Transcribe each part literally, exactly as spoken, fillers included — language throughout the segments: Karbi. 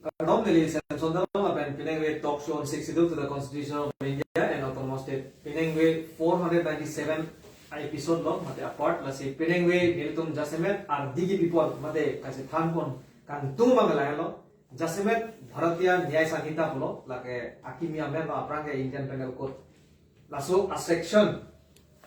Kardom, neli Samson Teron lapen penang ave Talk Show on Sixth Schedule to the Constitution of India and Autonomous State. Penang ave four hundred ninety-seven episode lo, mate apart. Lasi penang ave nelitum jasemet ardi kepi pon, mate kachethan pon kangtung abang lahelo. Jasemet Bharatiya Nyay Sanhita pulo, lake akimi amen lo, aphrang ke Indian Penal Code. Laso a section,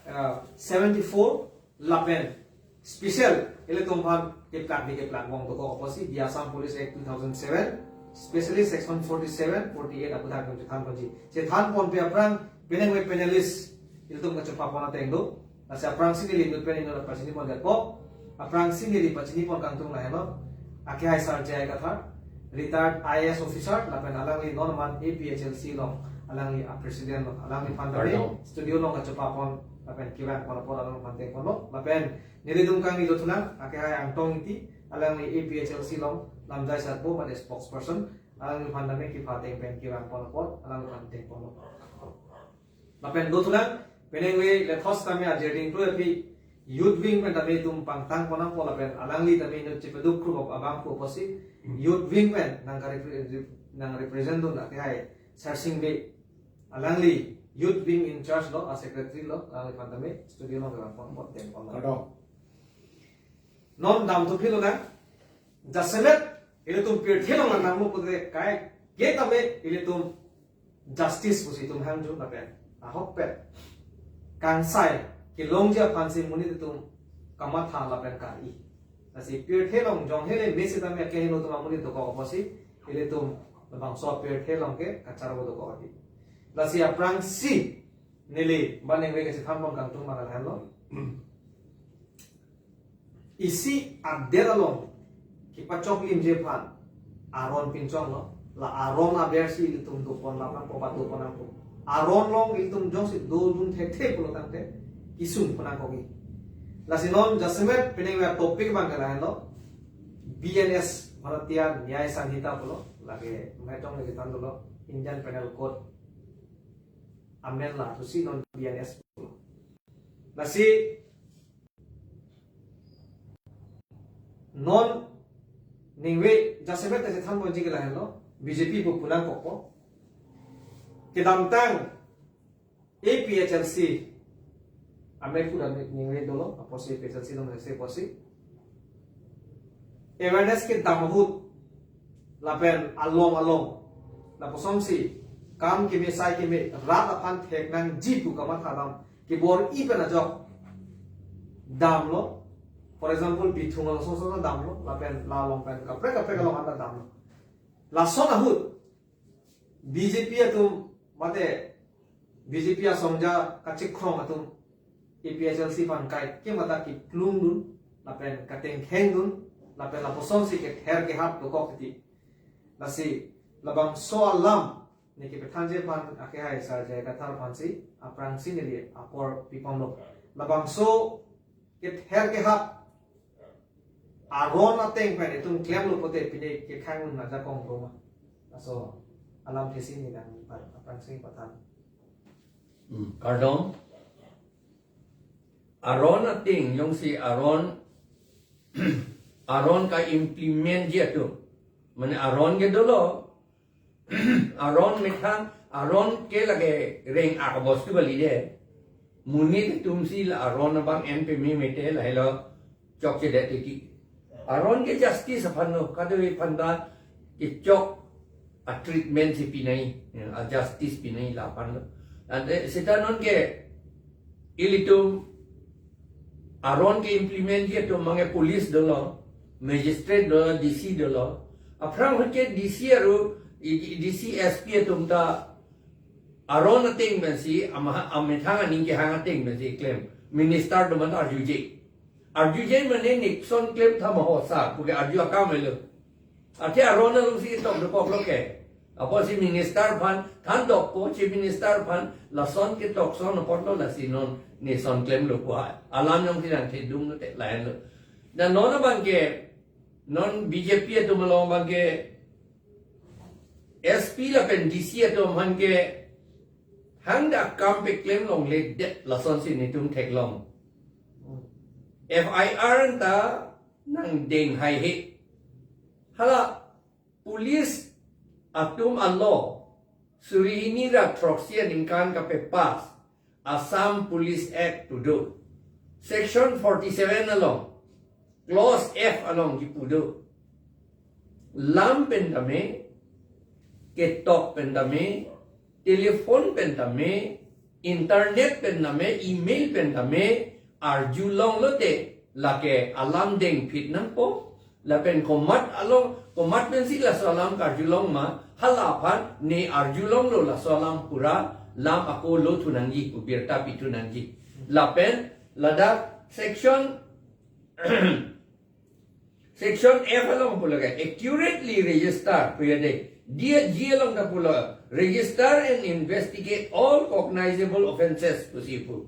uh, seventy-four lapen special ilitum aphan keplak ni keplak bom dokok apotsi, the Assam Police Act two thousand seven, specially section forty-seven, forty-eight aputhak nelitum chethan ponji. Chethan ponpe aphrang penang ave panelist ilitum kachepa pon ateng do. Lasi aphrangsi neli inut pen inut pachini pondetpo. Aphrangsi neli pachini pon kangtung lahelo. Akehai Sir J I Kathar, retired I A S officer, lapen alangli non man A P H L C along alangli a president lo. Alangliphan tame Kardom. Studio along kachepa pon lapen kevang pon apot alangliphan tengponlo. Lapen nelitum kangni dothulang, akehai Angtong Ingti, alangli A P H L C along lamjai sarpo mate spokesperson, alangliphan tame kepha ateng pen kevang pon apot alangliphan tengponlo. Lapen dothulang, penang ave lethos tame ajerding pro api youth wing pen tame itum pangtang pon nangpo lapen alangli tame inut chepaduk group of abang pu apotsi youth wing pen nang ka repre-, nang represent dun akehai Sir Singbe, alangli youth wing in charge lo, a secretary lo, alangliphan tame studio along kevang pon apot tengponlo. Kardom. Non damthu philo na, jasemet ilitum pirthe along nangmu pute kaike tame ilitum justice pusi itum hangjo lapen ahokpet kangsai kelongji aphansi monit atum kamatha lapen kari. Lasi pirthe along jong hele mesi tame akehingno atum amonit dokok apotsi ilitum labangso pirthe along ke kacharvo dokok ati. Lasi aphrangsi neli penang ave kachethan pon kangtung abang lahelo. Isi adet along kepachoklimji aphan aron pinchong lo. La aron abersi ilitum dopon lapen kopa dopon nangpo. Aron along ilitum jongsi dodun thekthe pulo tangte kesung pon nangkokji. Lasi non jasemet penang ave topic abang ke lahelo. B N S, Bharatiya Nyay Sanhita pulo. Lake methang neli than dolo, Indian Penal Code amen la thusi non B N S pulo. Lasi non penang ave jasemet kachethan ponji ke lahelo, B J P pu pu nangkokpo. Kedamtang A P H L C amen pu dam penang ave dolo, apotsi A P H L C dam se apotsi awareness kedam ahut lapen along along lapusonsi kam keme sai keme rat aphan thek nangji pu kamatha dam kebor-i pen ajok damlo. For example, Bithung along song song damlo, lapen la along pen kaprek kaprek along anta damlo. Lason ahut B J P atum mate B J P asongja kachikrong atum A P H L C aphan kaike mata keplungdun lapen katengkhengdun lapen lapusonsi kether kehap dokok titi. Lasi labangso alam neli kepethanji aphan akehai Sir J I Kathar aphansi aphrangsi neli apor piponlo. Labangso kether kehap aron ateng pen itum klemlo pute pine kekhang un ajakong roma. Laso alamthesi neli aphrangsi pathan. Hmm, kardom. Aron ateng jongsi aron, aron ka-implementji atum, mane aron ke dolo, aron methang, aron ke lake reng ak bostu kali de. Monit atumsi la aron abang en peme mete lahelo chokchedet titi. Aron ke justice aphanlo, kadokave aphanta kechok a treatment si pinoi, a justice pinoi la aphanlo. Ante seta non ke ilitum aron ke-implementji atum abang ke police dolo, magistrate dolo, D C dolo. Aphrang ahut ke D C aru, i-, i-, D C S P atum ta aron ateng pensi ama, amethang aning kehang ateng pensi klem. Minister atum anta arjuje. Arjuje mane Nixon klem tha ma ho sa, puke arju akam elo. Athe aron alongsi tok dokoklo ke. Apotsi minister aphan than dokpo, chief minister aphan lason ketok son apotlo lasi non Nixon klemlo pu alam jongsi nangthedung te lahenlo. Na non abang ke, non B J P atum along abang ke S P lapen D C atum aphan ke hangdak akam peklem longledet lasonsi netum theklong. F I R anta nangdeng haihe. Hala police atum alo suri hini ra throksi aningkan kapepass Assam Police Act pu do. Section forty-seven along, clause F along kipu do. Lam pen tame, ketok pen tame, telephone pen tame, internet pen tame, email pen tame, arjulong lote, lake alam dengphit nangpo, lapen komat along, komat pensi laso alam karjulong ma, hala aphan ne arjulonglo laso alam pura, lam ako lo thu nangji, pu birta pi thu nangji. Lapen, ladak section, section F along pulo ke, accurately register, pu ya de. Dia ji along ta pulo, register and investigate all cognizable offences, pusi pu.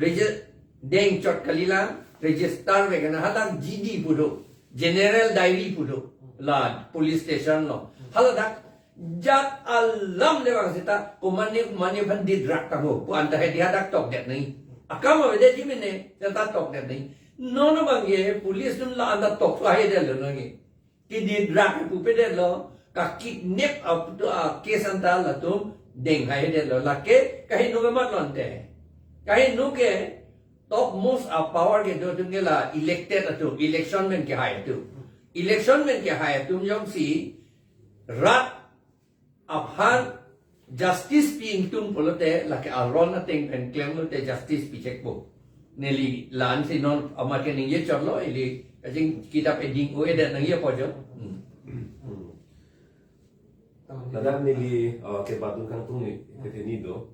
Regis-, dengchot kalilang, register ve kana, hadak G D pu do, General Diary pu do, la police station lo. Haladak jat alam le vang seta, komatne, komatne aphan didrak tangho, pu anta hedi hadak tokdet nangji. Akam avedet ji mene, seta tokdet nangji. Non abang ke, police atum la anta tok so haidet lo nangji. Kididrak pupedet lo, kakidnap a, a case anta latum deng haidet lo. Lake kaheno ke mat lo ante. Kaheno ke topmost a power kedo atum ke la elected atum, election pen kehai atum. Election pen kehai atum jongsi rat aphan justice pi ingtung pulote, lake aron ateng pen klemlote justice pi chekpo. Neli la-an si non amat ke ningje chotlo, ili kaching kitap eding o edet nangji apo jo. Hmm. Ladak neli, uh, kebadung kangtung ni, kethe ni do,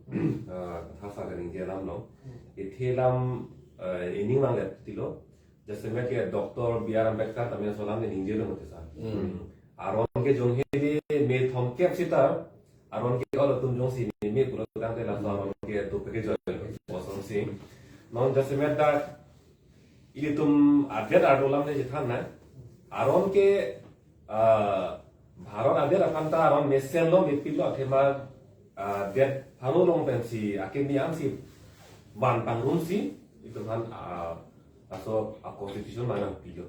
uh, thasa kaningje alam lo. Kethe alam, uh, ining lang let tilo. Jasemet ke Doctor B R Ambedkar tame laso alam ke ningje lo mati sa. Hmm. Hmm. Aron ke jong hedi me thomkep sita, aron ke olo atum jongsi me, me pulo tangte laso aron ke dope ke joi kosonsi. Non jasemet dak ilitum adet arlo alam le chethan na. Aron ke, ah, Bharat adet aphan ta aron mesen lo, mepil lo, athema, ah, det pharo along pensi akimi ansi van pangrumsi, itum aphan, ah, laso a constitution mana pilo.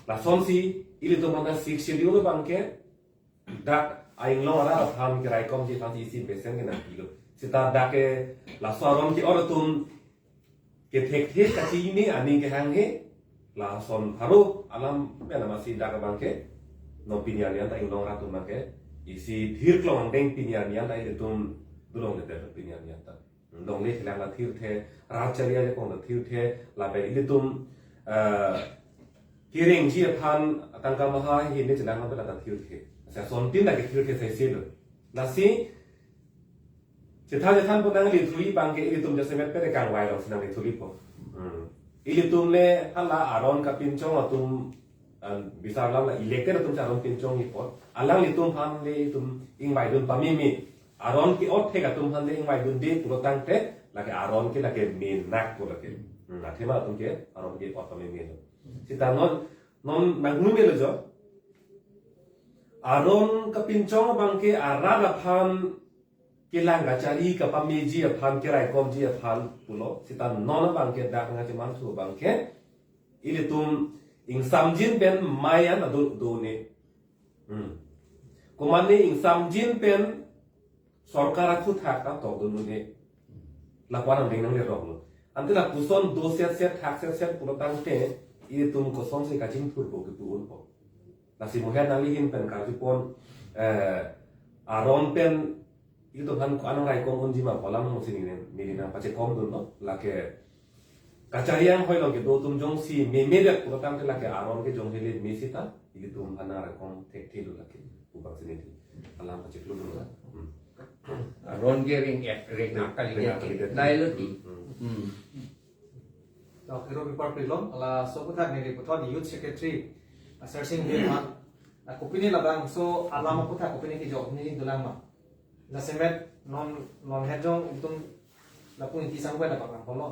Lasonsi, ilitum aphan ta Sixth Schedule abang ke, dak a-inglong arat aphan keraikomji aphansi isi mesen ke nangpilo. Seta dak ke laso aron ke oro atum kethekthe kachini aning kehanghe, lason pharo alam pen amatsi dak abang ke, non pini arni anta inglong arat atum abang ke, isi thirklong angdeng pini arni anta ilitum dolongle det pini arni anta. Longle chelang la thirthe, rat chari ajakong la thirthe, lapen ilitum, eh, kerengji aphan tangka maha hini chelang lapen la thirthe. Asa sontin la ke thirthe saise lo. Lasi, chethan chethan pu nangli thuli abang ke ilitum jasemet pere kangvai alongsi nangli thulipo. Hmm. Ilitum le hala aron kapinchong atum, ah, bisar alam la elected atum si aron pinchongji apot. Alanglitum aphan le itum ingvaidun pameme. Aron ke-ot thek atum aphan le ingvaidunde pulo tangte, lake aron ke lake menak pu lake. Hmm, athema atum ke aron ke-ot pameme lo. Seta non, non nanghu melo jo. Aron kapinchong abang ke arat aphan kelang kachari kapameji aphan keraikomji aphan pulo. Seta non abang ke dak nangchemanthu abang ke ilitum ingsamjin pen mayan adu done. Hmm. Komatne ingsamjin pen sorkar akhuthak ta tokdun un-e. Lapu-an angdeng nangleroklo. Ante lapuson dosetset thaksetset pulo tangte, ilitum kosonsi kachingthurpo kipu unpo. Lasi moher nangli ahin pen karjupon, eh, aron pen ilitum aphan ko-an angraikom unji ma pu alam alongsi neli, neli nangpachekomdunlo. Lake kachari anghoi along kedo atum jongsi memedet pulo tangte lake aron ke jong hele me sita, ilitum aphan angraikom thekthe lo lake. Pu abangsi neli alam pacheklo dun la. Hmm. Aron ke ring et, ring akal ring akal ke. Lailo ti. Hmm. Hmm. Tok hero bipar pilom, laso aputhak neli puthot Youth Secretary, Sir Singh Bey aphan, ah, kopine labangso alam aputhak kopine kejok ni dolang ma. Jasemet non, non het jong itum lapu ingti sangbai labang ang polo.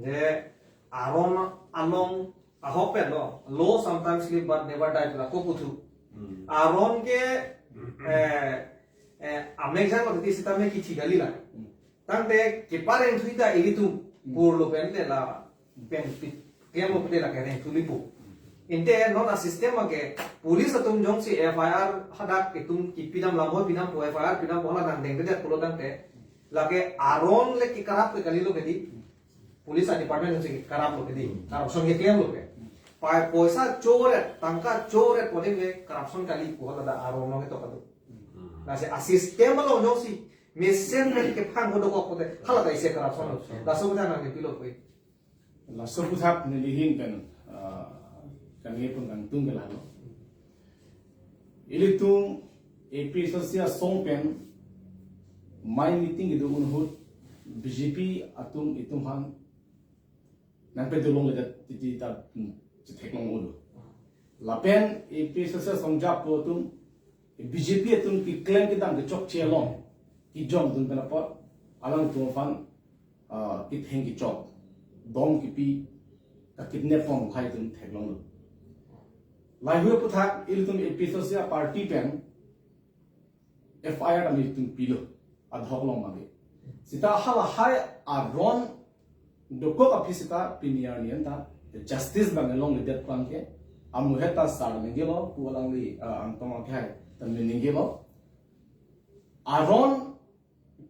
Je aron along ahok pen lo. Law sometimes live but never die, la ko puthu. Hmm. Aron ke, eh, eh, amek jang lo titi sitame kithi kali la. Hmm. Tangte kepareng thuita ilitum, hmm, purlo pen te la pen pi-, klem lo pen te la kereng thulipo. Ante non a-system ke police atum jongsi F I R hadak itum kipidam, lamhoi pidampo, F I R pidampo, hala nangdengdedet pulo tangte, lake aron le ke corrupt ke kalilo ke dei. Police a-department jongsi ke corrupt lo ke dei. Corruption ke claim lo ke. Pai poisa choret, tangka choret pode ke corruption kali pu hala dak aron lo ke to kado. Lasi a-system along jongsi mesen pen kephang ko dokok pute, hala ta isi corruption lo. Laso aputhak nangli pilo pu. Laso aputhak neli ahin pen, ah, kangni pun kangtung ke lalo. Ilitum A P H L C asong pen mai meeting kedo ahut B J P atum itum aphan nangpedolongledet titi ta, hmm, chetheklong-olo. Lapen A P H L C asong japo atum B J P atum keklem kedam kechokche along kejongdun pen apot alangtum aphan, ah, ketheng kechok, dom kipi, ka-kidnap pon akhai atum theklonglo. Lahai aputhak ilitum A P H L C a-party pen F I R kami itum pilo, adhok along mage. Seta halahai aron dokok aphi seta pini arni anta justice abang longledet abang ke, amu heta sar ningjelo, pu alangli, ah, angtong akhai ta ningjelo. Aron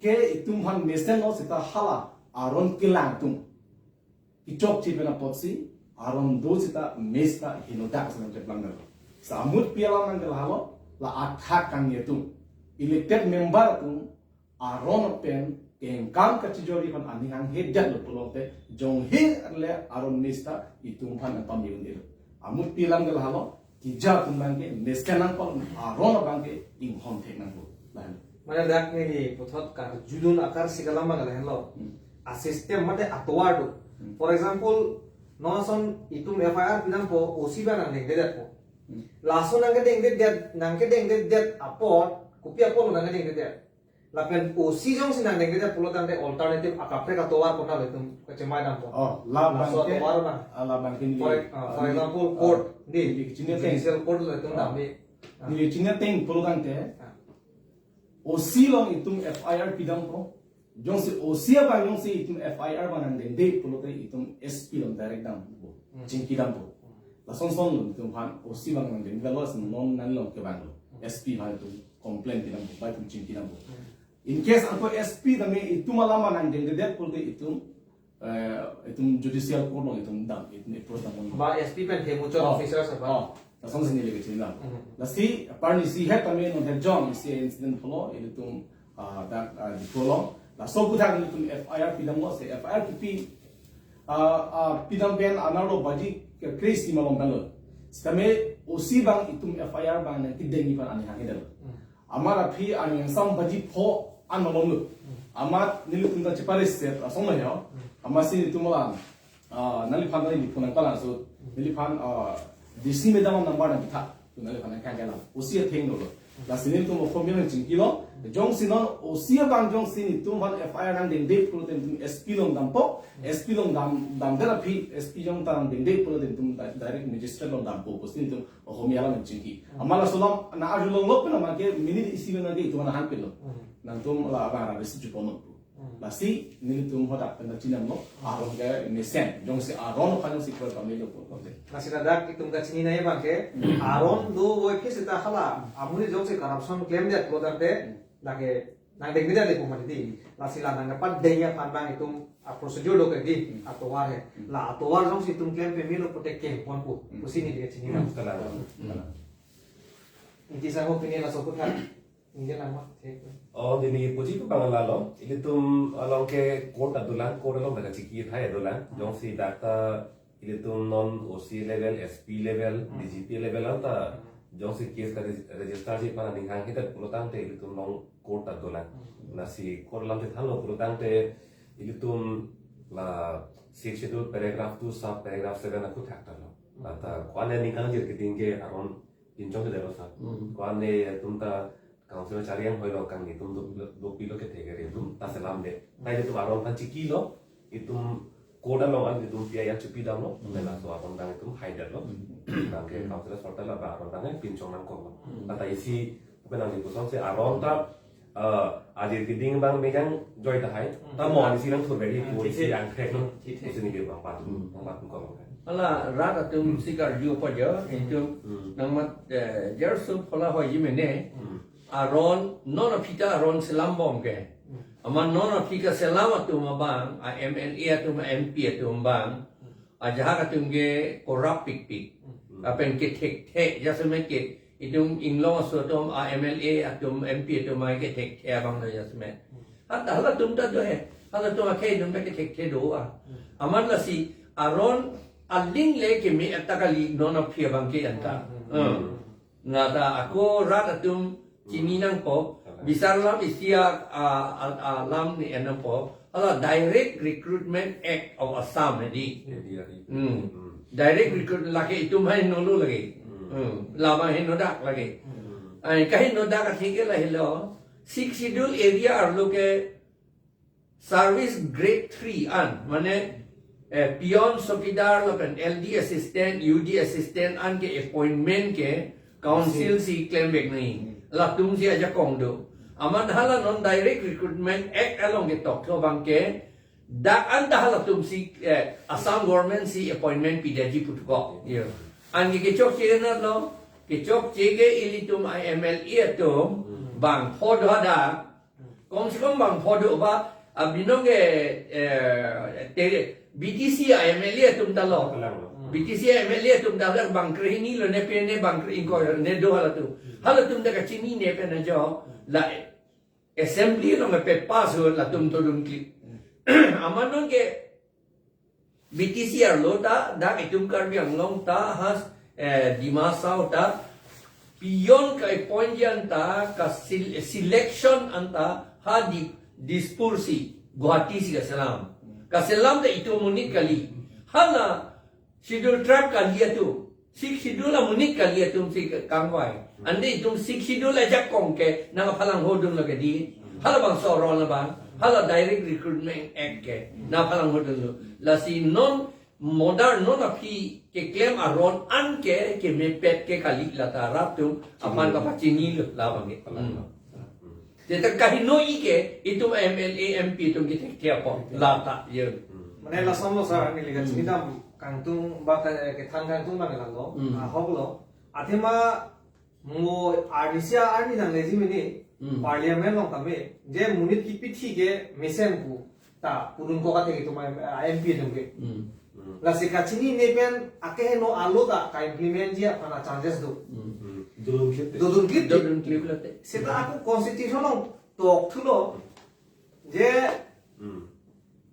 ke itum aphan mesenlo seta hala aron kelang atum kechokche pen apotsi aron do seta mes ta henodak asonam cheplang dalo. Samut pi alam nangke lahelo, la athak kangni atum, elected member atum aron pen kengkam kachijorji aphan aning hanghe detlo pulote jonghe le aron mes ta itum aphan nangpame un-elo. Amut pi alam ke lahelo, keja atum abang ke mesen nangpo, aron abang ke inghon thek nangpo. Lahelo. Mane dak neli puthot karjudun akarsi ke alam abang lahelo. Hmm. A-system mate atovar do. Hmm. For example, non ason itum F I R pidampo, O C abang nangdengdedetpo. Hmm. Laso nangkedengdedet, nangkedengdedet apot, kopi apotlo nangkedengdedet? Lapen O C jongsi nangdengdedet pulo tangte alternative akaprek atovar konat lo itum kachemai dampo? Oh, labang laso ke, atovar na. Ah, labang ke neli, for, ah, for ah, example, ah, court, dei, neli kachini ateng. Judicial court lo itum, ah, dam dei. Ah. Neli kachini ateng pulo tangte, ah, O C along itum F I R pidampo. Jongsi O C abang jongsi itum F I R abang nangdengde pulote itum S P along direct dampo. Hmm. Chingki dampo. Hmm. Lasonson lo itum aphan O C abang nangdengdelo, lason non nangli along kevanglo. Hmm. S P aphan itum complain pidampo, ba itum chingki dampo. Hmm. In case anke S P tame itum alam abang nangdengdedet pulote itum, eh, itum judicial court along itum dam, itum approach dam. Ba S P pen hemuchot, oh, officers apa? Oh, lasonsi neli kachini dam. Hmm. Lasi, apar neli isi het tame non het jong isi incident pulo, ilitum, ah, dak, ah, Diphu along. Laso aputhak ilitum F I R pidamlo, se F I R kipi, ah, ah, pidam pen anerlo baji kre-isi malom penlo. Sitame O C abang itum F I R abang nangkedengji aphan aning hanghe detlo. Hmm. Amat aphi aning sam baji pho an malom lo. Hmm. Amat nelitum ta chepareset asonlo ho. Hmm. Amatsi nelitum alam, ah, neliphan ta neli phone nangpalang so, hmm, neliphan, ah, D C madam number nangketha, to neliphan nangkangkelang. O C atheng dolo. Lasi nelitum Ohomia nangchingkilo. Jongsi non O C abang jongsi nelitum aphan F I R nangdengde pulote nelitum S P along dampo. Hmm. S P along dam, damdet aphi S P jong ta nangdengde pulote nelitum di-, direct magistrate along dampo pusi nelitum Ohomia alam nangchingki. Hmm. Amat laso alam nang-arjulonglo pen amat ke minute isi pen ke itum nanghan pilo. Hmm. Nangtum la abang ra besi juponpo. Hmm. Lasi nelitum hadak pen ta chinamlo, aron ke mesen, jongsi aron aphan jongsi kepamelo pulote. Lasi ladak itum kachinine abang ke, hmm, aron dovoiphit seta hala amonit jongsi corruption claim det pulo tangte, hmm, lake nangdengdedetpo mati dei. Lasi la nangpadengji aphan abang itum a-procedure do ke dei, hmm, atovar he. Hmm. La atovar jongsi itum claim pamelo pulote kengponpo, hmm, pusi neli kachini. Hmm, kalang. Hmm. Kalang. Inti sa ho pini laso aputhak. Ningje nama, cek. Oh, neli puji pu abang lalo. Ilitum along ke court ta dolang, court along dak chingki thai dolang. Hmm. Jongsi dak ta ilitum non O C level, S P level, hmm, D G P level anta, hmm, jongsi case ka reg-, register ji aphan aning hanghe det pulo tangte ilitum along court ta dolang. Hmm. Lasi court alam chethanlo pulo tangte ilitum la Sixth Schedule paragraph two sub paragraph seven aputhak ta lo. Hmm. Anta ko-an aningkangjir keding ke aron pinchong ke dero sa. Hmm. Ko-an netum ta council charli ang hoilo kangni atum dopilo, dopilo kethe ke ri atum ta selam de. Hmm. Nai atum aron aphan chingkilo, itum court along an itum P I R chepidamlo, hmm, laso aron abang itum haidetlo. Hmm. Abang ke, hmm, council sorta la ba aron abang pinchong nangkoklo. Hmm. Anta isi pen nangli pusonsi aron ta, eh, ajir keding abang mejang joi tahai. Hmm. Ta mo ani si nangthur beri, hmm, pu isi, thithe, angkreklo. Hmm, thithe. Pusi neli abang pathu, hmm, abang pathu kok. Hala rat atum si karju apo jo, itum nangmat, eh, jarso phola hoji mene. Aron non aphi ta aron selam bom ke. Amat non aphi kaselam atum abang, a M L A atum, a M P atum abang, ajahak atum ke corrupt pikpik. Lapen kethekthe, jasemet ke itum inglong aso atum, a M L A atum, M P atum ai kethekthe abang do jasemet. Hat halatum ta do he. Halatum akhei atum ta kethekthe do a. Amat lasi aron aling le keme atta kali non aphi abang ke anta. Hmm. Na ta ako rat atum chini nangpo. Bisar lam isi a, a, a, alam ni en nangpo. Hala Direct Recruitment Act of Assam hedi. Hmm. Direct recruitment lake itum hai nolu lake. Hmm. Labang heno dak lake. Ai kaheno dak atheke lahelo. Sixth Schedule area arlo ke service grade three an, mane, eh, peon, chowkidar lapen L D assistant, U D assistant an ke appointment ke council si klem vek nangji. Latum si ajakong do. Amat hala non Direct Recruitment Act along ketokthu abang ke dak anta halatum si, eh, Assam government si appointment pidetji puthukok. Yo. Anke kechokche nat lo, kechokche ke ilitum a M L A atum bangpho do hadak. Kom se kom bangpho do ba, abinong ke, eh, te, B T C a M L A atum ta lo. Kalang lo. B T C a M L A atum ta lo bang krehini lo ne pe ne bang kre ingkoi lo ne do halatum. Halatum ta kachinine pen ajo la assembly along pe pass ho latum todun kli. Amat non ke B T C arlo ta, dak itum Karbi Anglong ta, has, eh, Dima Hasao ta, peon ka-appoint ji anta, ka sil-, selection anta, ha di, Dispur si, Guwahati si kaselam. Kaselam ta itum amonit kali. Hala, Schedule Tribe kali atum. Sixth Schedule amonit kali atum si kangvai. Ante itum Sixth Schedule ajakong ke nangpalangho dun lake di. Hala bangso aron abang. Hala Direct Recruitment Act ke nangpalangho dunlo. Lasi non modern non aphi keklem aron an ke kemepet ke kali lata rat atum aphan kapachinilo labang ke. Hmm. Te ta kaheno-i ke itum M L A M P atum ke thekthe apot lata yo. Mane lason lo sir, neli kachini dam kangtung ba ke, kethan kangtung bang lalo. Hmm. Ahok lo. Athema mo arnisia arni nangleji mene, hmm, parliament along tame je monit kipi thi ke mesen pu ta pudun kok athe itum M P atum ke. Hmm. Lasi kachinine pen akeheno alo ta ka-implement ji aphan a-chances do. Hmm. Dodun klip. Dodun klip. Dodun klip lote. Seta ako constitution along tokthulo je, hmm,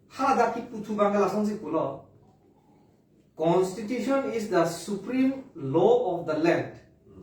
hala dak kipu thu abang ke lasonsi pulo. Constitution is the supreme law of the land,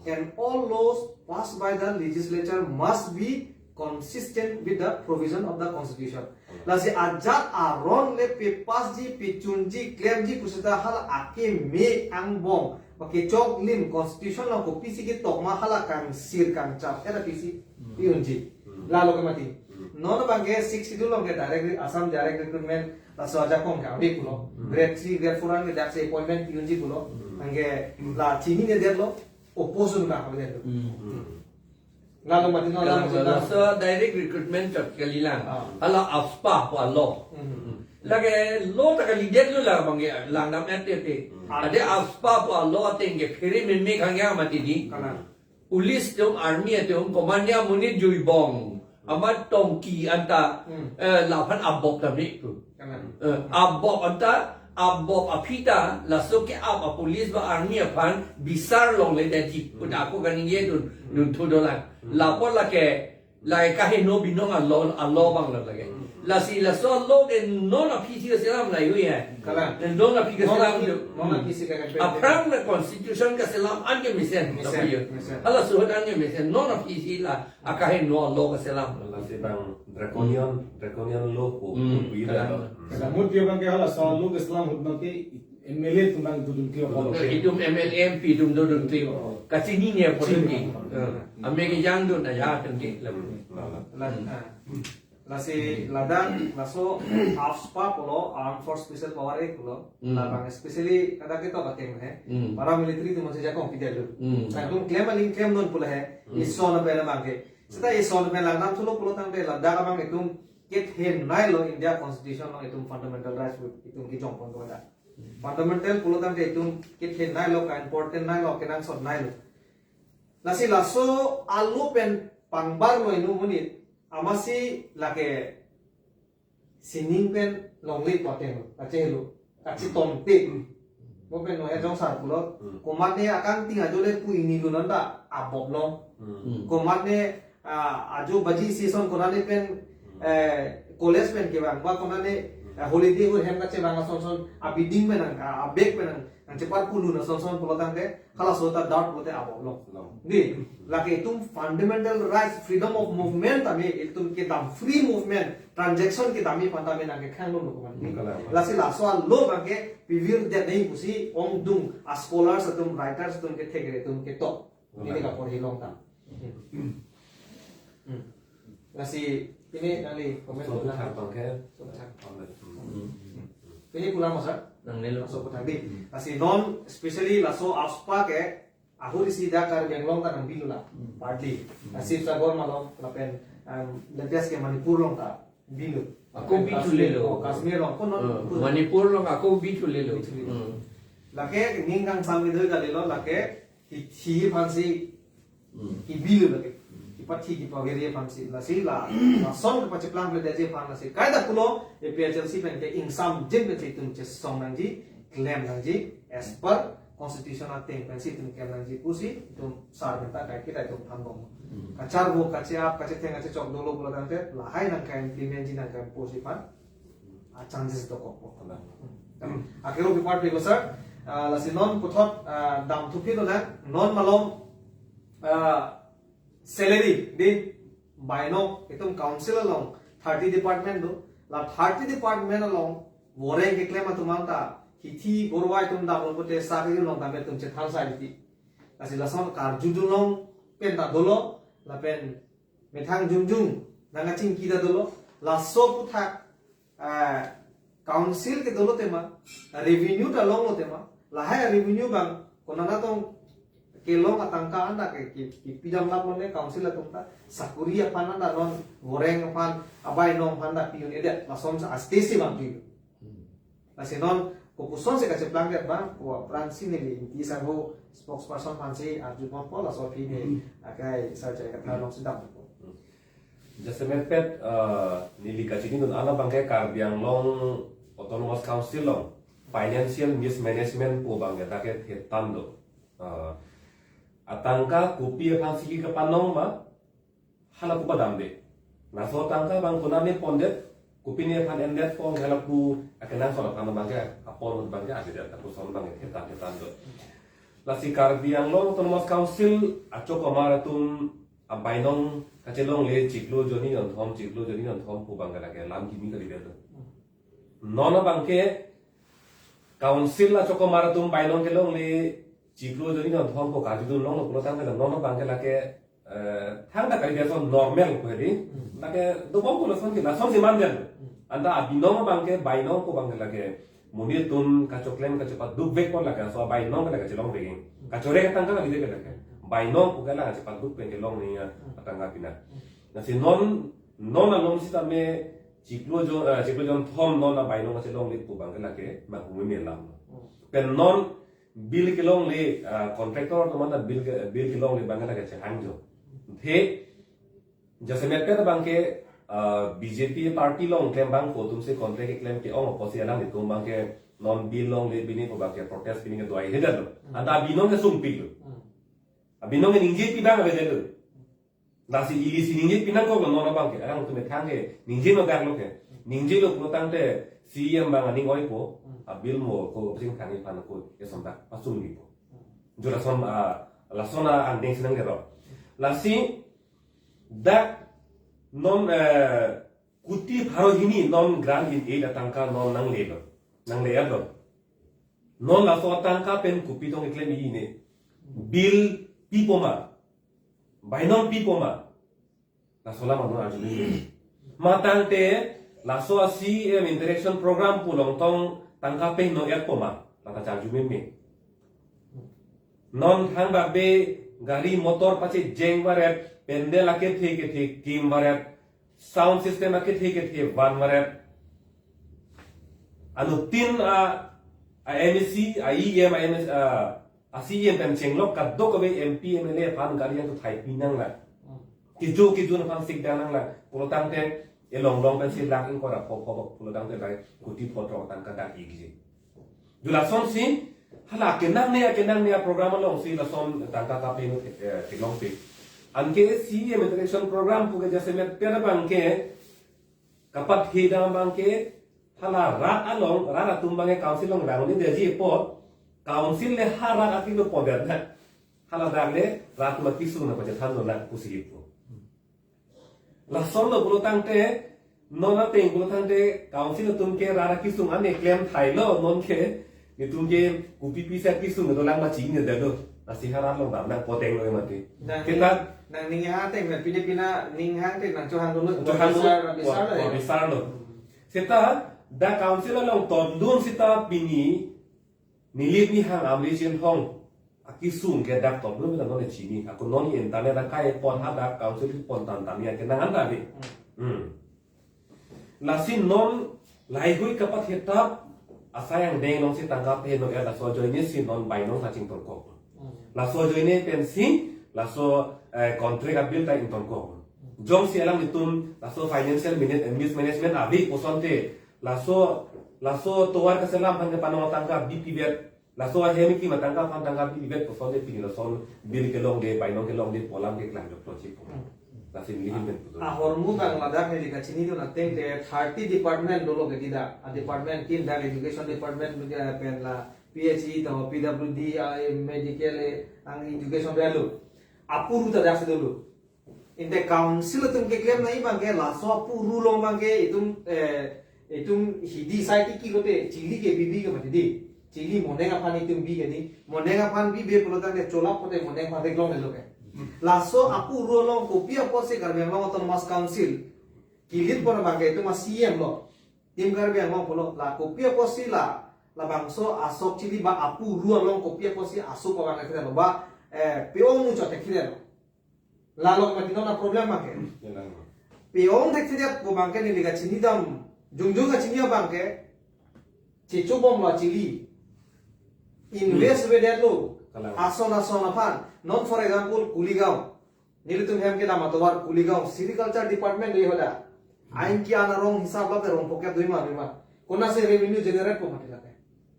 and all laws passed by the legislature must be consistent with the provision of the constitution. Lasi ajat aron le pe-pass ji, pechunji, klemji pusita hala akeme angbong, ba kechoklim constitution along kopisi ketok ma hala kangsir kangchap, hala pisi piunji. Lalo ke mati. Non abang ke Sixth Schedule along ke direct re-, Assam direct recruitment laso ajakong ke ave pulo. Hmm. Grade three, grade four an ke dak si appointment piunji pulo. Hmm. Anke la chinine detlo, oppose un ka ave detlo. Hmm. Lalo mati non. Lalo, lalo mati non. Laso direct recruitment chot kalilang. Ah. Hala AFSPA pu a-law. Hmm. Lake law ta kalidet lo labang ke langdam erte te. Hmm. Ade AFSPA pu a-law ateng ke phere meme khangya mati di. Kalang. Police atum, army atum, komandan amonit juibong, amat tongki anta, hmm, eh, laphan abop ta me pu. Kalang. Eh, abop anta, abop aphi ta, laso ke-ap a-police ba army aphan bisar longledetji pu ta ako kaningje dun, hmm, dunthu dolang. Hmm. Lapu lake, lake kaheno binong a-law, a-law abang lo lake. Hmm. Lasi laso a-law ke non aphi si kaselam lahei hai. Kalang. Non aphi kaselam. Non aphi, non aphi si ka-, aphrang na constitution kaselam an ke mesen. Mesen, tapi yo. Mesen. Hala suhut an ke mesen. Non aphi si la akaheno a-law kaselam. Lasi bang draconian, draconian law ko. Hmm, pu ila kalang. Lo. Hmm. Kalang. Mut yo bang ke hala so law kaselam ahut no ke M L A atum bang dodun klip apot. Itum M L A M P atum dodun klip. Kachinine apot. Chini. Ke. Eh, ame kejang dun aja atum ke. Hmm. Lalo. Lalo. Ah. Lasi ladak laso AFSPA pulo, Armed Force Special Power Act pulo. Hmm. Labang especially kada ketok ateng he. Hmm. Paramilitary atum si jakong pidetlo. Hmm. Latum klem aling klem non pulo he. Hmm. Ison pen abang ke. Seta ison pen langdam thulo pulo tangte ladak abang itum kethenei lo India Constitution along itum fundamental rights itum kejongpon ko da. Fundamental pulo tangte itum kethenei lo, ka important nei lo, kenangsot nei lo. Lasi laso alo pen pangbar lo inut amonit, amatsi lake sining pen longle poten lo, kachelo, kachitom pe. Mo pen lo ejong sar pulo. Hmm. Komatne akangting ajo le pu ingni lo nonta abop lo. Hmm. Komatne, ah, ajo baji season konane pen, eh, college pen kevang, ba konane, eh, holiday ho hem kachevang ason son, abiding pen nang, ah, abag pen nang, nangchepat pulu na son son pulo tangte, halaso ta doubt pote abop lo. Lo. Di, lake itum fundamental rights, freedom of movement tame, itum kedam free movement, transaction kedam aphan tame nangkekhang lo lo komatne. Hmm, kalang. Lasi laso alo abangke pivir det nei pusi ongdung a scholars atum, writers atum kethek atum ketok. Ini kaporhi long ta. Hmm. Lasi pine nangli comment. Soputhak abangke. Soputhak. Hmm. Pine pulang mo, sir? Nangnelo. Soputhak di. Lasi non specially laso AFSPA ke ahut isi dak Karbi Anglong ta nangbi lo la. Hmm. Partly. Hmm. Lasi Sibsagar malom lapen, um, latest ke Manipur along ta bi lo. Ako bi chule lo. Oh, Kashmir along ko non. Hmm. Manipur along ako bi chule lo. Bi chule lo. Hmm. Lake ning kangsam kedo kalilo, lake hi, hi aphansi Hmm. kebi lo lake. Kipathi kipaveri aphansi. Lasi la, lason kepacheplang pledetji aphan lasi. Kaita pulo, APHLC pen ke ingsamjin pen si itum chesong nangji, klem nangji, as per constitution ateng pensi itum klem nangji pusi, itum sar pen ta kaiketa itum thanbom. Hmm. Kacharvo, kache-ap, kachetheng, kachechok dolo pulo tangte, lahai nangka-implement ji, nangka-impose ji aphan a chances dokok po. Kalang. Hmm. Akero bipar pe ko, sir. Ah, lasi non puthot, ah, damthu phi lonang, non malom, ah, salary di bainong itum council along thirty department do. La thirty department along voreng keklem atum anta hithi borwai atum damlo pote sakri along tame itum chethan sai ti. Lasi lason karjudun long pen ta dolo, lapen methang jungjung nangkachingki ta dolo, laso aputhak, ah, council ke dolo tema, revenue ta longlo tema, lahai revenue abang konat atum kelong atangka anta ke, ke, kepidam lap lone council atum ta, sakuri aphan anta non, voreng aphan, abainong aphan ta pi-un-edet, lasonsi aste si bang pi-un. Hmm. Lasi non kopusonsi kacheplang det abang, ko apran si neli Ingti Sangho spokesperson aphansi arju ponpo, laso aphi ne Hmm. akai sar chai katha Hmm. alongsi dampo. Hmm. Jasemet pet, eh, neli kachinidun an abangke Karbi Anglong Autonomous Council along financial mismanagement pu abangke dak kethan do. Eh, atangka kopi aphansi kepanong ma, halapu padamde. Laso atangka abang konane pondet, kopine aphan endetpo, halapu akenangsot aphan abangke apor abangke adedet, lapuson abangke thetan thetan do. Lasi Karbi Anglong Autonomous Council achokomar atum abainong kachelongle chiklo jonni jonthom, chiklo jonni jonthom pu abangke lake lam kimi kalidet do. Non abangke council achokomar atum bainong kelongle chiklo jonni jonthom pu karjudun longlo pulo tangte non abangke lake, eh, thangta kali dia son normal ko hedi. Hmm. Lake dobom ko lason ke, lasonsi mandet. Hmm. Anta abinong abangke, bainong pu abangke lake monit atum kachoklem kachepaduk vek pon lake, laso abainong ke lake chelong vek. Hmm. Kachorek atangka kali dia ke lake. Bainong pu ke lake chepaduk pen kelong ni ya, Hmm. atangka pina. Hmm. Lasi non, non along sitame chiklo jon, eh, chiklo jonthom non abainong kachelongle pu abangke lake manghume melam. Hmm. Pen non bill kelongle, ah, contractor atum anta bill ke, bill kelongle abangke lake chehangjo. The, jasemet pet abangke, ah, BJP party along klem abang ko atumsi contract keklem ke-ong apotsi alanglitum abangke non bill longle pini pu abangke protest pini kedo-an hedet lo. Hmm. Anta abinong ke sungpik lo. Hmm. Abinong ke ningjepi abang avedet lo. Lasi ilisi ningjepi nangkok lo non abangke, alangtum methang ke ningje no dak lo ke. Ningjelo pulo tangte CEM abang aning oipo, Hmm. abill mo ko pachingthang aphan ko eson dak pasung dipo. Hmm. Jo lason, ah, lason a-angdeng si nangdero. Lasi dak non, eh, kuti pharo hini non grant in aid atangka non nanglelo, nangle-etlo. Non laso atangka pen kopi tong keklem-i ne? Bill pipo ma? Bainong pipo ma? Laso alam non arju nangji. Matangte laso a-CEM interaction program pu along tong tangka pen no-etpo ma? Lata charju meme. Non thangbak be gari motor pachejeng varet, pandal akethe kethe kim varet, sound system akethe kethe van varet. Anuttin a, A M A C, a E M, a M A C, ah, a C E M pen chenglok kadokave M P, M L A aphan gari yang tu thai pi nang la. Kijo kijo na aphan sik dang nang la. Pulo tangte elong long pen si lak ingkoi ra pho pho pulo tangte la kuti pho throk tangka dak ikji. Ju lasonsi hala kenangne kenangne program alongsi lason tangka kape eh, theklongpik. Anke C E M interaction program puke jasemet pera abangke kapathedam abangke hala rat along, rat atum abangke council along rang ni deji apot, council le ha rat atum lo pondet na. Hala dak le rat atum akesung na pachethan lo na pusi ipo. Lason lo pulo tangte, non ateng pulo tangte council atum ke rat akesung ane klem thai lo, non ke netum ke kopi pisa kesung dolang ma chini dado. Lasi ha rat along dam nang poteng lo mati. Nang Kita nang ning ha teng na pine pina ning ha teng nang chohang dulu. Chohang dulu. Bisar, bisar lo. Bisar lo. Seta dak council along tondun seta pini nilip ni hang amri chin hong akesung ke dak tondun na non chini. Ako non internet akai pon ha dak council pon tan tan ya ke nang anda ni. Hmm. Lasi non laheihui kapathetap asai angdeng alongsi tangka peno er laso ajoine si non bainong kachingthurkok. Laso ajoine pensi laso eh, contract abill ta ingthurkok. Jongsi alanglitum laso financial minute mismanagement ave pu asonte laso laso tovar kaselam aphan kepanong tangka bipi vet. Laso ahem kimi tangka aphan tangka bipi vet pu asonte pini lason bill kelongde, bainong kelongde pu alam ke klangjok lo chipo. Lasi neli hin pen putu. Ahormu abang ladak neli kachini dun ateng ke thirty department dolo ke tidak. A department kin dak education department ke pen la P H E to P W D a medical eh, ang education relo. Apuru ta dak si dolo. Inte council atum keklem nangji abangke laso apuru along abangke itum eh, itum hidi sai tiki kote chili ke bibi ke mati di. Chili Moneng aphan itum bi ke di. Moneng aphan bibe pulo tangte cholap kote Moneng aphan theklong lelo ke. Laso apuru along kopi apotsi Karbi Anglong Autonomous Council kilit pon abangke itum a C E M lo. Team Karbi Anglong pulo la kopi apotsi la labangso asok chili ba apuru along kopi apotsi asok abang thekthe lo ba eh, pe-ong nu chot thekthe lo. Lalok mati non a problem abangke. Pe-ong thekthe pu abangke neli kachini dam jongjong kachini abangke chechobom lo chili. Invest vedet lo. Kalang. Ason ason aphan. Non for example Kuligaon. Nelitum hem kedam atovar Kuligaon sericulture department le hoda. Ain ki ana rong hisab lake rong pocket dui ma dui ma. Konatsi revenue generate po mati lake.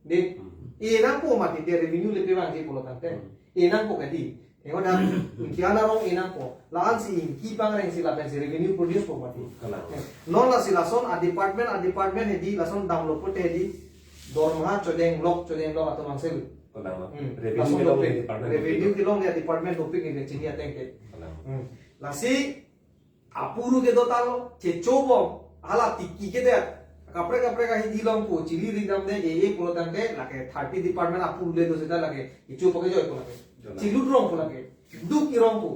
Di. E nangpo mati dia revenue le pe abangji pulo tangte. E nangpo ke di. Engo dan ki ana rong e nangpo. La-ansi ingki pangrengsi lapensi revenue produce po mati. Kalang. Eh, non lasi lason a department a department hedi lason damlo pote hedi. Dormaha chodenglok chodenglok atum angselu. Kalang. Hmm. Revenue lason kelong dopik. Department revenue dopik. Kelong dia department dopik ni kachini ateng ke. Kalang. Hmm. Lasi apuru kedo talo, chechobom, hala tiki kedet. Kaprek kaprek ahi dilong pu, chili ri damde, e e pulo tangte, lake thirty department apuru le do seta lake, ichu pake joi pu lake. Joi. Chilut rong pu lake. Duk irong pu.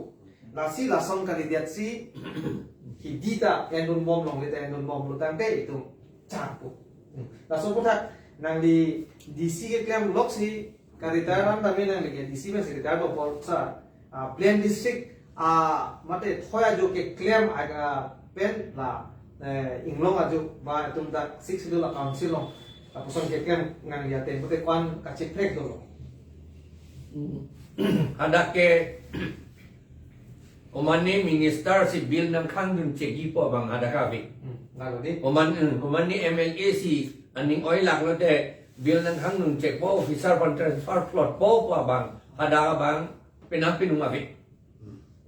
Lasi lason kalidet si, hidi ta endun bom longle ta endun bom lo tangte, itum chang pu. Laso aphuthak, nangli D C keklem lok si, ka retire ran tame nangli ke D C pen si retire do apor sa, ah, Plain District, ah, mate thoi ajo keklem aga pen la, eh, inglong ajo ba itum dak Sixth Schedule a council along, lapuson keklem nangli ateng pute ko-an kacheprek dolo. Hmm. Hadak ke Omane minister si bill nangkhangdun chekji pu abang hadak ave. Hmm, lalo di. Oman, hmm, omane M L A si aning oi lak lote bill nangkhangdun chekpo, officer aphan transfer plotpo pu abang hadak abang penang penung ave.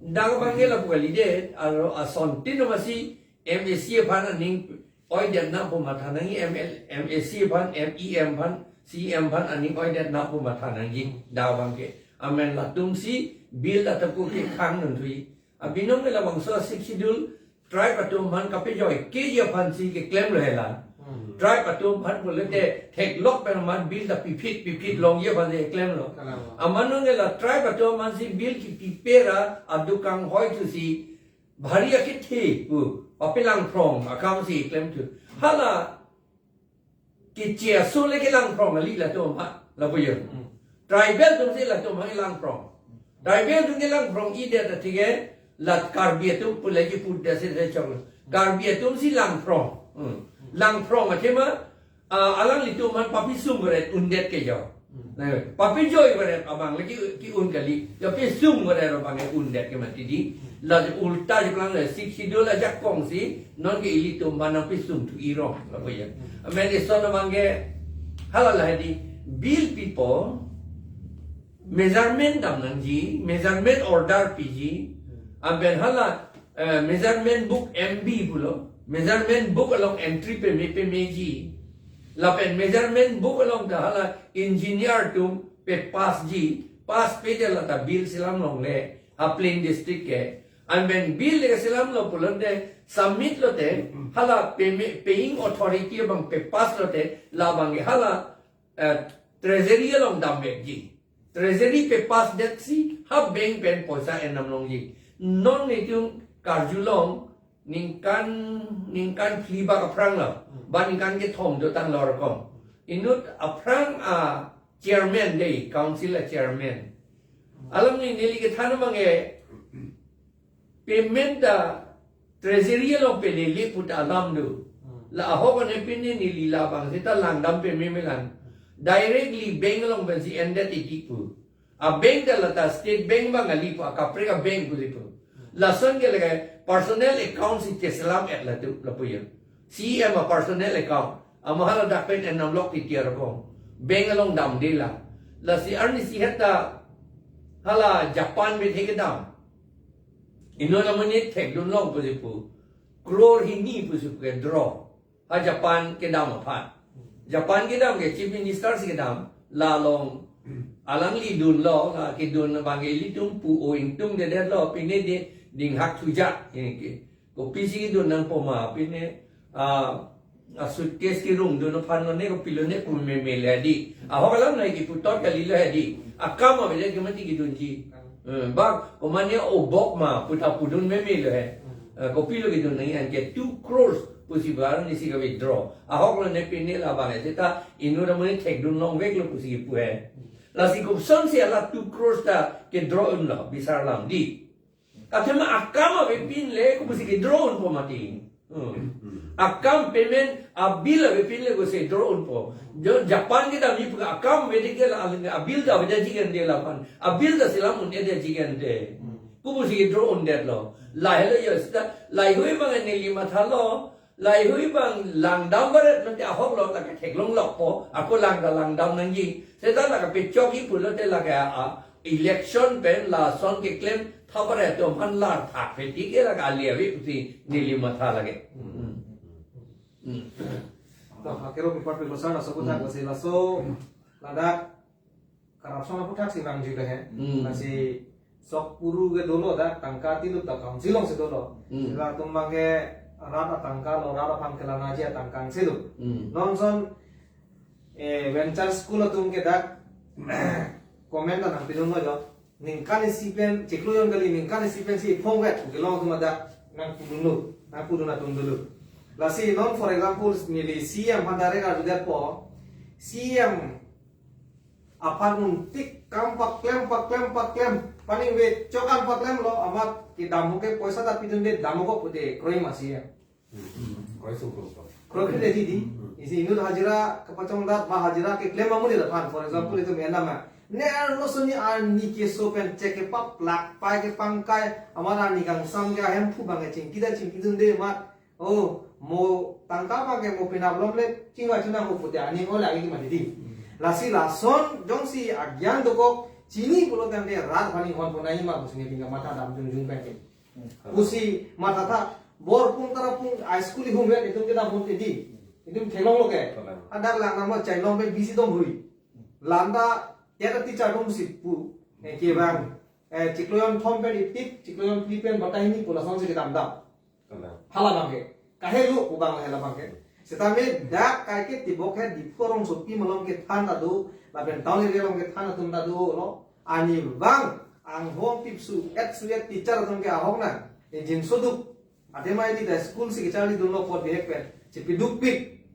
Dak abang ke lapu kalidet, aro asontin masi M A C aphan aning oidet nangpo matha nangji, M L, M A C aphan, M E M aphan, C E M aphan aning oidet nangpo matha nangji, dak abang ke. Amen latum si bill atap ko kekhangdun thuji. Abinong ke labangso Sixth Schedule tribe atum aphan kapejoike aphan si keklem lo hela. Hmm. Tribe atum aphan pulote theklok pen amat bill ta piphit piphit longji aphan si keklem lo. Kalang. Amat nong ke la tribe atum aphan si bill kipipe ra aduk kanghoi thusi bhari akethe pu, pape langphrong akam si klem thu. Hala keche aso le kelangphrong kali latum ha, lapu yo. Hmm. Tribal atum si latum ha kelangphrong. Tribal atum kelangphrong idet atike la Karbi atum pu lagi pu dasi se chong. Karbi atum si langphrong. Hmm. Langphrong athema Ah, alanglitum aphan papisung beret undet ke jo. Hmm. Nah, papijoi beret abang lagi ki-un kali. Ya pisung beret abang ke undet ke mati di. Hmm. La ulta jeplang le Sixth Schedule ajakong si non ke ilitum aphan nangpisung thu irong lapu ya. Hmm. Amen ison abang ke hala lahai di, bill pipo, measurement dam nangji, measurement order piji, Hmm. aben hala, eh, measurement book M B pulo, measurement book along entry peme pemeji. Lapen measurement book along ta hala engineer atum pe-pass ji, pass pe de la ta bill selam longle, ha plain district ke. Aben bill de selamlo pulote, submit lote, hala peme-, paying authority abang pe-pass lote, labang ke hala, eh, treasury along damvekji. Treasury pe-pass det si ha bank pen poisa endam longji. Non netum karjulong ningkan, ningkan phli bak aphrang lo. Hmm. Ba ningkan kethom dotang lo rokom. Inut aphrang a chairman dei, council a chairman. Alangli neli kethan abang ke payment ta treasury along pele le pu ta alam do. Hmm. La ahok ne pine neli labang seta langdam peme melang. Directly bank along pensi endet iti pu. A bank ta la ta State Bank abang kali pu, akaprek a bank kali pu. Lason ke lake personal account si cheselam et la tu lapu ya. C E M a personal account. Ama hala dak pen endam lok ti tiar ko. Bank along damde la. Lasi arnisi heta hala Japan pen he kedam. Inut amonit thekdun long pusi pu. Crore hini pusi pu ke draw. Ha Japan kedam aphan. Japan kedam ke Chief Minister si kedam. La along alangli dunlo, la kedun abang ke ilitum pu o ingtungdedetlo, pine de dinghak thuja. Ini ke. Kopisi kedun nangpo ma, pine, ah, a suitcase kerungdun aphan lo ne, kopilo ne pu meme le di. Ahok alam nai kipu tot kali lo he di. Akam avedet ke mati kedunji. Hmm, bang, komatne obok ma, pu ta pudun meme lo he. Eh, kopilo kedun nangji anke two crores pusi pu arnisi ka-withdraw. Ahok lo ne pine labang he, seta inut amonit thekdun longveklo pusi pu he. Lasi kopusonsi hala two crores ta ke-draw unlo, bisar lam di. Athema akam avepin le kopusi ke-draw unpo mati. Hmm. Hmm. Akam payment a bill avepin le kosi draw unpo. Jo Japan kedam ji pu akam avedet ke la, a bill ta avedetji kan de la aphan. A bill ta selam un-edetji kan de. Hmm. Kopusi ke-draw undetlo. Lahelo ya seta, laheihui abang neli mathalo. Laheihui abang langdam beret mate ahok lo, lake theklong lokpo, ako lang ta langdam nangji. Seta lake pechokji pulote lake a, a election pen lason keklem tha beret atum aphan lar thak peti ke lake ale ave pusi neli matha lake. Hmm. Hmm. To, akero kepar pilo sar laso aputhak Hmm. lasi laso ladak corruption aputhak si vangjuilo he. Hmm. Lasi sok puru ke dolo dak tangka tilup dak council alongsi dolo. Hmm. Latum abang ke rat atangka lo, rat aphan kelanaji atangka si do. Hmm. Non son, eh, venture school atum ke dak comment ta nangpidunlo jo. Ningkan isi pen, chiklo jon kali ningkan isi pensi iphongvet, kelong atum dak nangpidunlo, nangpidun atum dolo. Lasi non for example, neli C E M aphan direct arjudetpo, C E M aphan un tik kam paklem, paklem, paklem. Paningve chok an paklemlo, amat kedam ke poisa ta pidunde dam ko pute kroi masi ya. Hmm. Kroi sungkrung ko. Kroi pute di di. Hmm. Isi inut hajira kepachongdat ba hajira keklem amonit aphan. For example, Hmm. itum endam ma. Ne arlo soni arni keso pen chek kepaplak pai kepangkai. Amat arni kangsam ke ahemphu abang ke chingki ta chingkidunde mat. Oh, mo tangka abang ke mo penap lom le chingvai chunang ko pute aning ole agi mati di. Hmm. Lasi lason jongsi agyan dokok chini pulo tangte rat aphan inghon ponai ma pusi neli kamatha dam jungjung pen ke. Hmm. Pusi mathatha bor pung tara pung high school ihum vet itum kedam pute di. Itum theklonglo ke. Theklong. Adar lang nama chai long pen bisi dom hui. Landa tera teacher dom si pu. Eh, ke abang. Eh, chiklo jon thom pen itik, chiklo jon phli pen batai ni pula son si kedam dam. Kalang. Hala abang ke. Kahelo pu abang hala abang ke. Setame dak kai ke tibok he Diphu arongsopi malom kethan ta do, lapen town area along kethan atum ta dolo. Arnivang anghong pipsu et su et teacher atum ke ahok nang. Ejin soduk. Athema ili ta school si kecharlidunlo apot bihek pen. Chepidukpik.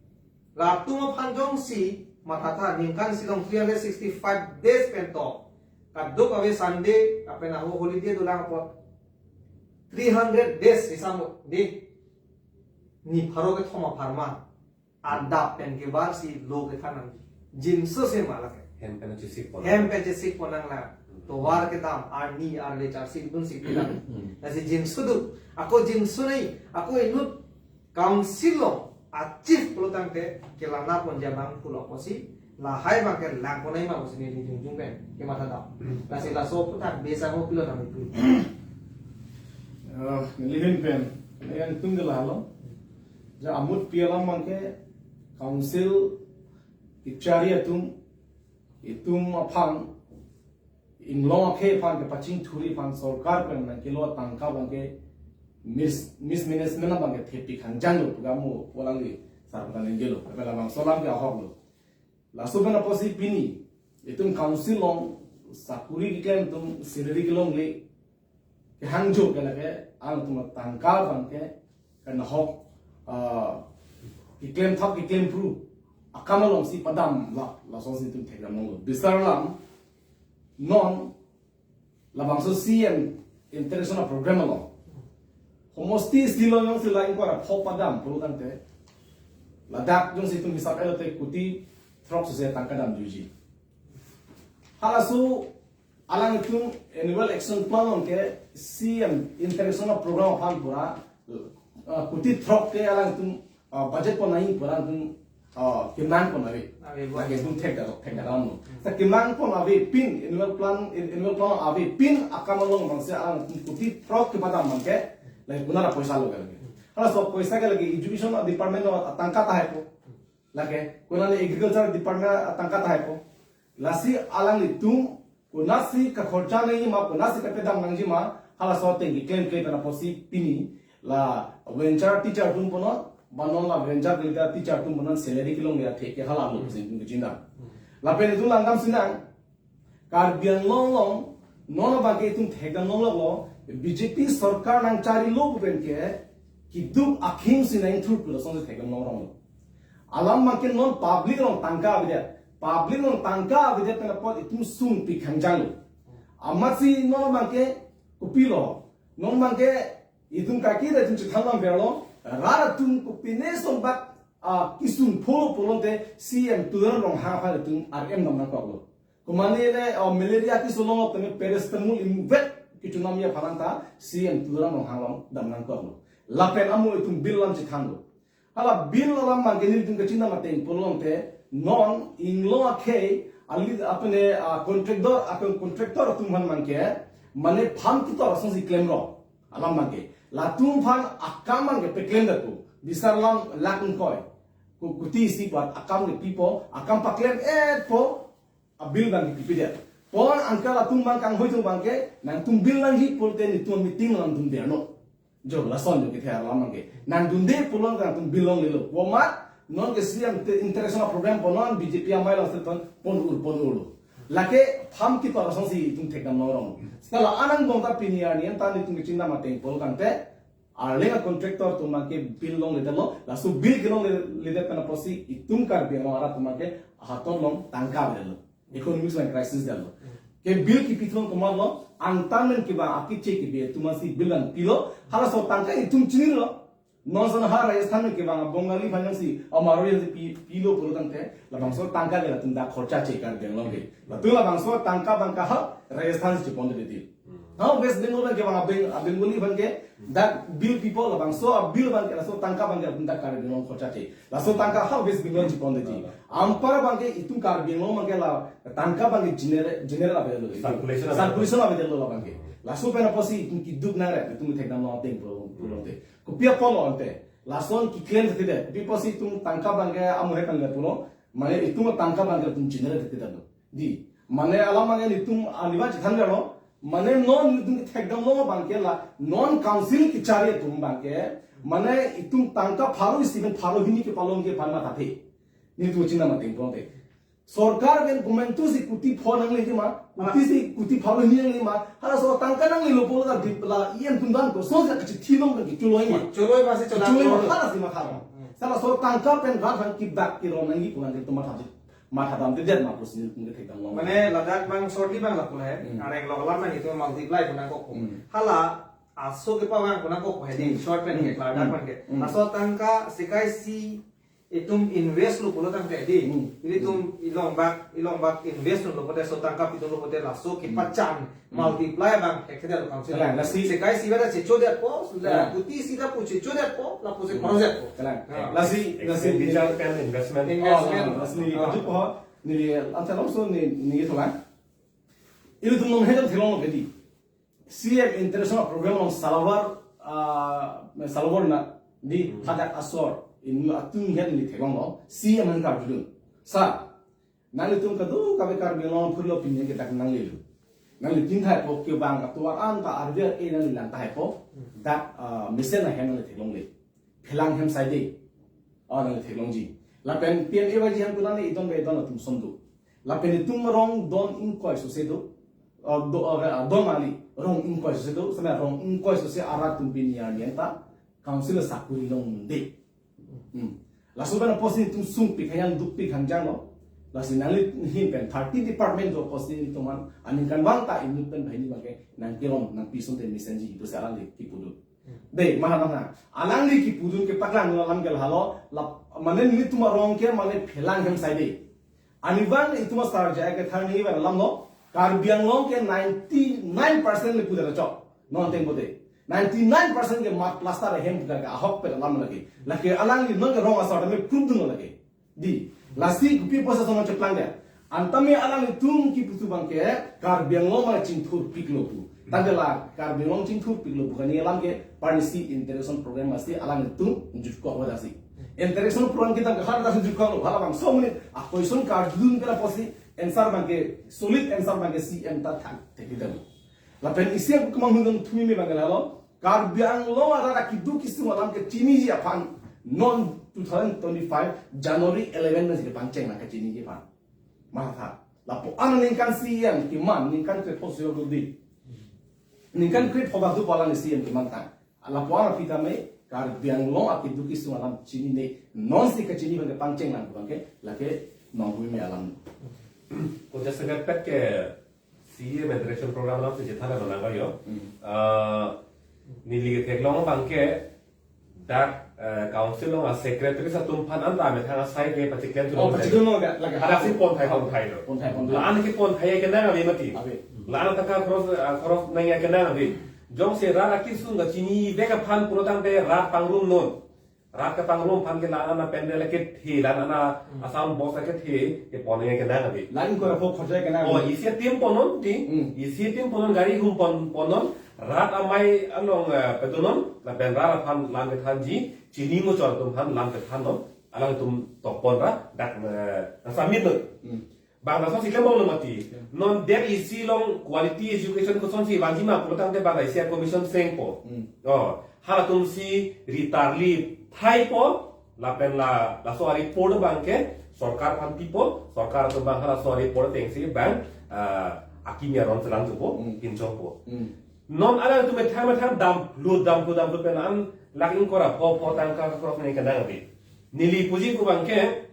Latum aphan jongsi mathatha ningkan isi along three hundred sixty-five days pen to. Kadokave Sunday, lapen aho holiday dolang apot. Three hundred days isam di. Ni pharo kethom apharman. adap pen kevar si lo kethan nangji. Jinso si ma lake. Hem pen chesik pon. Hem pen chesik pon nang la. Tovar kedam, arni, arle charsi dun si kedam. Hmm. Lasi jinso do. Ako jinso nai, ako inut council along a chief pulotangte kelana pon jamang pulo apotsi lahai abang kelang pon nai ma pusi neli jongjong pen kematha dam. Lasi laso aphuthak besa ho pilo nang itu. Eh, neli ahin pen, yang tung de lalo. Ja amut pi alam abangke council kechari atum, itum aphan, inglong akhei aphan kepachingthurji aphan sorkar pen nangkelo tangka abangke mis-, mismanagement abangke thepi khangjang lo pu amu pu alangli sar pen nangjelo. Apela bangso alam ke ahok lo. Laso pen apotsi pini itum council along sakuri keklem atum salary kelongle kehangjo ke lake alangtum tangka abangke kanahok, ah, keklem thap keklem phru akam alongsi padam la, lasonsi itum thekdam nanglo. Bisar alam non labangso C M interaction program along homosti silo jongsi la ingkoi ra pho padam pulotangte ladak jongsi itum hisap elote kuti throksi tangka damjuji. Halaso alangtum annual action plan along ke C M interaction program aphan pura, ah, kuti throk ke alangtum, ah, budget pon nai pura tum, ah, kemang pon ave. Ave, lake itum thekdam, thekdam lo. Hmm. Ta kemang pon ave pin annual plan, an-, annual plan ave pin akam along abangsi alangtum kuti throk kepadam abangke lake konat apoisa lo ke lake. Halaso apoisa ke lake education department atangka tahai po. Lake konat agriculture department atangka tahai po. Lasi alanglitum konatsi kakhorcha nangji ma, konatsi kapadam nangji ma, halaso ateng keklem klem pen apotsi pini la venture teacher atum punon, ba non la venture teacher atum punon salary kelongle athe ke hala lo pusi itum kechindam. Lapen itum langdam sinang, Karbi Anglong along non abangke itum thekdam longlok lo, B J P sorkar nangcharilo pu pen ke keduk akhim si nangthur pu lasonsi thekdam longrong lo. Alam abangke non public along tangka avedet. Public along tangka avedet pen apot itum sungpi khangjang lo. Amatsi non abangke kopilo. Non abangke itum kaki da itum chethan lam verlo. Rat atum kopine son bak, ah, kisung pholo pulote C M Tuliram Ronghang aphan itum R M dam nangkok lo. Komane le, ah, malaria keso longlok tame paracetamol imu vet kechunam ya phalangta C M Tuliram Ronghang along dam nangkok lo. Lapen amu itum bill alam chethan lo. Hala bill alam abangke nelitum kechindam ateng pulotangte non inglong akhei ali apne, ah, contractor, ah, contractor atum aphan abangke mane pham ketor asonsi klemlo alam abangke. Latum aphan akam abangke peklemdet pu. Bisar alam lakh ingkoi. Ku-, kuti isi pu akam kepipo, akam paklem-etpo, a bill abangke pipedet. Pon angka latum abang kanghoi atum abangke nangtum bill nangji pulote netum meeting nangtum derno. Jo lason jo kethe alam abangke. Nangdunde pulo nangtum bill longlelo. Komat non ke C M te interaction program punon B J P amei along seton pon ur pon ur lo. Lake pham ketor asonsi itum thekdam longrong. Seta la anang bongta pini arni an ta netum kechindam ateng pulotangte arleng a contractor atum abangke bill longledetlo, laso bill kelongledet pen apotsi itum Karbi Anglong arat atum abangke ahaton along tangka avedet lo. Economics along crisis det lo. Ke bill kipithulang komatlo, angtan men kevang akeche kebi atum aphansi bill nangpilo, halaso tangka itum chinilo. Non son ha Rajasthan men kevang Bengali aphan jongsi, a Marwari aphansi pi, pilo pulotangte, labangso tangka ke latum dak khorcha che Karbi Anglong ke. Latum labangso tangka abangke ha Rajasthan si ponde di. Hmm. Ha West Bengal abangke kevang a Beng-, a Bengali aphan ke dak bill pipo labangso a bill abangke laso tangka abangke latum dak Karbi Anglong khorcha che. Laso tangka ha West Bengal si ponde di. Anpar abangke itum Karbi Anglong abangke la tangka abangke general, general avedet lo. Circulation avedet lo. Circulation avedet lo labangke. Laso pen apotsi itum keduk nangret, itum thekdam long ateng pulo, pulote. Kopi apotlo ante. Lason keklem tete. Kopi apotsi itum tangka abangke amu he kan le pulo. Mane itum tangka abangke itum generate tete do. Di. Mane alam abangke itum aliva chethan lo. Mane non itum kethekdam long abangke la non council kechari atum abangke. Mane itum tangka pharo isi pen pharo hini kepalong ke aphan mathathe. Netum chinam ateng pulote. Sorkar pen komantusi kuti pho nangleji ma, kuti si kuti pharo hini nangleji ma, halaso tangka nanglelo pulo ta dip la E M atum dan koson si kachithi long pen kecholoi ma. Choloi ma si choloi. Choloi ma, hala si ma hala. Hmm. Halaso tangka pen rat aphan kibak kiron nangji pu nangtum matha, mathadamdedet ma pusi netum kethekdam long. Mane ladak abang shortly abang lapu he, Hmm. areng lok alam nangtum multiply pu nangkok ko. Hmm. Hala aso kepavang pu nangkok ko he, Hmm. short pen ke, Hmm. ladak abangke. Hmm. Laso tangka sekai si Itum invest lo pulo tangte di. Hmm. Ilitum ilongbak, ilongbak invest lo pote, so tangka pitum lo pote laso kepachan, hmm, multiply abang hekthedet lo council. Kalang, lasi. Sekai si bada chechodetpo, kalang, kuti si ta pu chechodetpo, lapusi, hmm, korosetpo. Kalang. Ah. Lasi, lasi. Expenditure pen investment. Investment. Oh, lasi, ah, kajupo, neli, anta langsung ne, neli tholang. Ilitum non hedam theklong ke di. C M International Program along Salawar, ah, Salawar na di, hmm, hadak asor, in atum het neli theklonglo, C M an karjudun. Sir, nanglitum kado kave Karbi Anglong phurlo pini ke dak nanglelo. Nangli tin thaipo kevang atovar an ta arve e nangli lang thaipo, dak, ah, mesen ahem nangli theklongle. Phelang hem saide. Oh, nangli theklongji. Lapen P M A Y G hem kunani idon be idon atum som do. Lapen itum rong don ingkoi sose do. Oh, do, oh, ah, don mali. Rong ingkoi sose do. Sama rong ingkoi sose arat atum pini arni anta council sakuri longde. Hmm. Laso pen apotsi itum sungpik hanyang dukpik hangjang lo. Lasi nangli hin pen thirty department do apotsi itum an aningkanvang ta inut pen banghini abangke nangkerom nangpi asonte mesenji, itum si alangli kipudun. Dei, maha maha. Alangli kipudun kepaklang alam ke lahelo, lap, mane nelitum arong ke mane phelang hem saide. Arnivang itum asar J I Kathar ni ivan alam lo, Karbi Anglong ke ninety nine percent le pudet achok. Non teng pote. Ninety nine percent ke mud plaster hem ke ahok pen alam lake. Lake alangli non ke rong asar tame proof dun lake. Di, lasi kopi apotsi ason cheplang dia. Antame alanglitum kipusi abangke, Karbi Anglong ma chingthurpiklo pu. Tangte la, Karbi Anglong chingthurpiklo pu kani alam ke, parnisi interaction program masi alanglitum jutkok vadasi. Interaction program kita ke hal dasi jutkoklo, halabangso amonit, a question karjudun kena apotsi, answer abangke, solid answer abangke C M ta thang, thekidam. Lapen isi aku kemang hundun thumi me abangke lahelo, Karbi Anglong arat akeduk kesung alam kechiniji aphan non two thousand twenty-five January eleven na jike pangcheng na kechiniji aphan. Matha. Lapu-an ningkan C M keman, ningkan krepho sio gudi. Ningkan krepho badu pola ni C M keman ta. Lapu-an aphi tame Karbi Anglong akeduk kesung alam chinine. Non si kechini abangke pangcheng lang abangke, lake nonhui me alam. Ko jasa pet ke C M interaction program alam si chethan lo nang yo. Hmm. Ah, neli ketheklong abangke dak, eh, council along a-secretary atum aphan anta methang asai ke pachiklem. Oh, pachiklem lo, lake. Hadak si ponthai, ponthai lo. Ponthai, ponthai. La-an ke ponthai kenang ave mati. Ave. La-an tangka khoros, ah, khoros nangji kenang ave. Jongsi rat akesung kachinivek aphan pulo tangte rat pangrum non. Rat kapangrum aphan ke la-an ana pendel kethe, la-an ana, hmm, a-sound box kethe, kepon nangji kenang ave. La-an ingkoi ra pho khorcha kenang ave. Oh, isi atim ponnon di. Hmm. Isi atim ponnon, gari hum pon, ponnon. Rat amei along, eh, pedonon, lapen rat aphan lam kethanji, chini muchot atum aphan lam kethannon. Alangtum tokpon ra, dak, eh, submit non. Hmm. Bang laso si klembom lo mati. Ya. Non det isi along quality education kosonsi vangji ma pulo tangte bang isi a-commission sengpo. Hmm. Oh, halatum si ritarli thaipo, lapen la, laso a-report abangke sorkar aphan pipo, sorkar atum abang halaso a-report atengsi bang, ah, akimi aron selang jupo, hmm, kinchongpo. Hmm. Non alangtum methang methang damphlu, damphlu, damphlu pen an lake ingkoi ra pho pho tangka krof ne kenang ave. Neli puji pu abangke,